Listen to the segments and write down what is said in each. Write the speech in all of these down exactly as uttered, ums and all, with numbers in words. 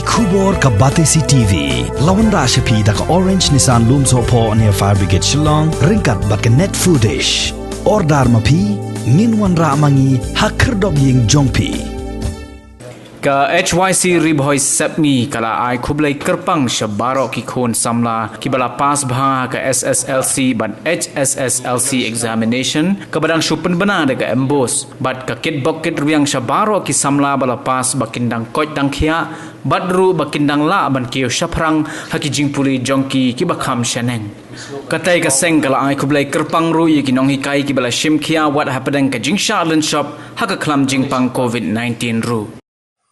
Khubor ka Batesi T V la wanrah sha phi da ka Orange Nissan Lumsohphoh near Fire Brigade Shillong, ryngkat bad ka Net Foodish. Order ma phi, ngin wanrah ma ngi ha khyrdop ïing jong phi. Ka H Y C Ri Bhoi Sepngi ka la ai khublei kyrpang sha baroh ki khun samla kiba la pass bha ha ka S S L C bad H S S L C examination kaba dang shu pynbna da ka MBOSE, bad ka kitbok kitrwiang sha baroh ki samla ba la pass ba kin dang koit dang khiah, bad ruh ba kin dang lah ban kiew shaphrang ha ki jingpule jong ki kiba kham shaneng. Katei ka seng ka la ai khublei kyrpang ruh ïa ki nonghikai kiba la shim khia wat hapdeng ka jingshah lynshop ha ka khlam jingpang COVID nineteen ruh.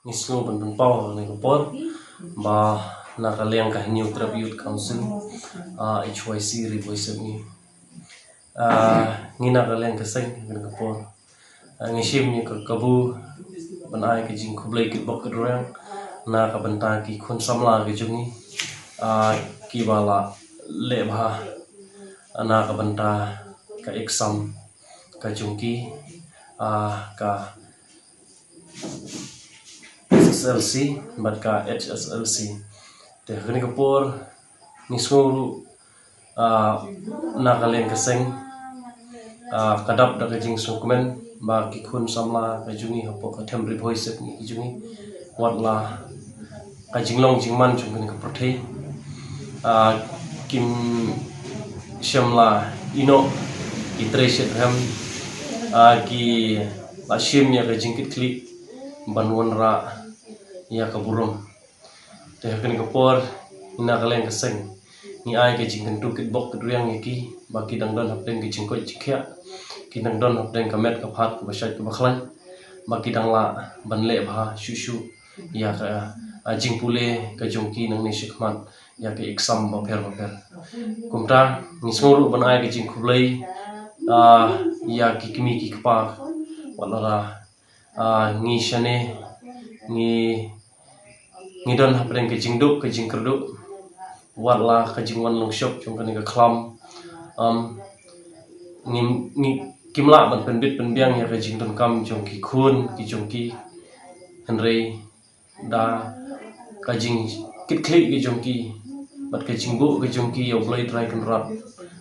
Ngi sngew ban pynpaw ha kane ka por ba na ka liang ka Hynñiewtrep Youth Council, ah, H Y C Ri Bhoi Sepngi, ah, ngi na ka liang ka seng ha kane ka por, ah, ngi shim ïa ka kabu ban ai ka jingkhublei kitbok kitrwiang na ka bynta ki khun samla ki jong ngi, ah, kiba la leh bha na ka bynta ka exam ka jong ki, ah, ka S S L C bad ka H S S L C. Te ha kane ka por ngi sngew ruh, ah, na ka liang ka seng, ah, ka dap da ka jingsngewkmen ba ki khun samla ka jong ngi hapoh ka them Ri Bhoi Sepngi ki jong ngi, wat la ka jinglong jingman jong kane ka pyrthei, ah, kim shym la ïehnoh ki trei shitrhem, ah, ki la shim ïa ka jingkitkhlieh ban wanrah ïa ka burom. Te ha kane ka por ngi na ka liang ka seng ngi ai ka jingkyntu kitbok kitrwiang ïa ki ba ki dang don hapdeng ka jingkoit jingkhiah, ki dang don hapdeng ka met ka phad kaba shait kaba khlaiñ, ba ki dang lah ban leh bha shuh shuh ïa ka, ah, jingpule ka jong ki nangne shakhmat ïa ka exam bapher bapher. Kumta ngi sngew ruh ban ai ka jingkhublei, ah, ïa ki kmie ki kpa, wat la, ah, ngi shane ngi, ngi don hapdeng ka jingduk ka jingkyrduh, wat la ka jingwan longshop jong kane ka khlam, um, ngi, ngi kim lah ban pynbit pynbiang ïa ka jingdonkam jong ki khun ki jong ki, hynrei da ka jingkitkhlieh ka jong ki bad ka jingbuh ka jong ki ïa U Blei Trai Kynrad,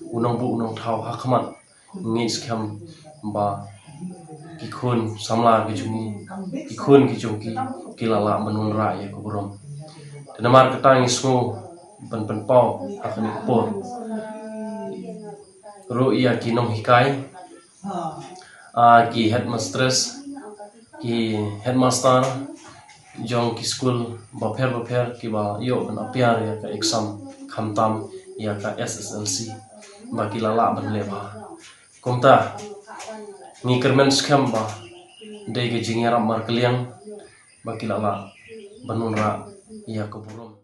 u nongbuh u nongthaw ha khmat, ngi skhem ba ki khun samla ki jong ngi, ki khun ki jong ki, ki la lah ban wanrah ïa ka burom. Te namar kata ngi sngew ban pynpaw ha kane ka por ruh ïa ki nonghikai, ah, ki headmistress, ki headmaster jong ki skul bapher bapher kiba ïoh ban appear ïa ka exam, khamtam ïa ka S S L C, ba ki la lah ban leh bha. Kumta ngi kyrmen skhem ba dei ka jingïarap markylliang ba ki la lah ban wanrah ïa ka burom.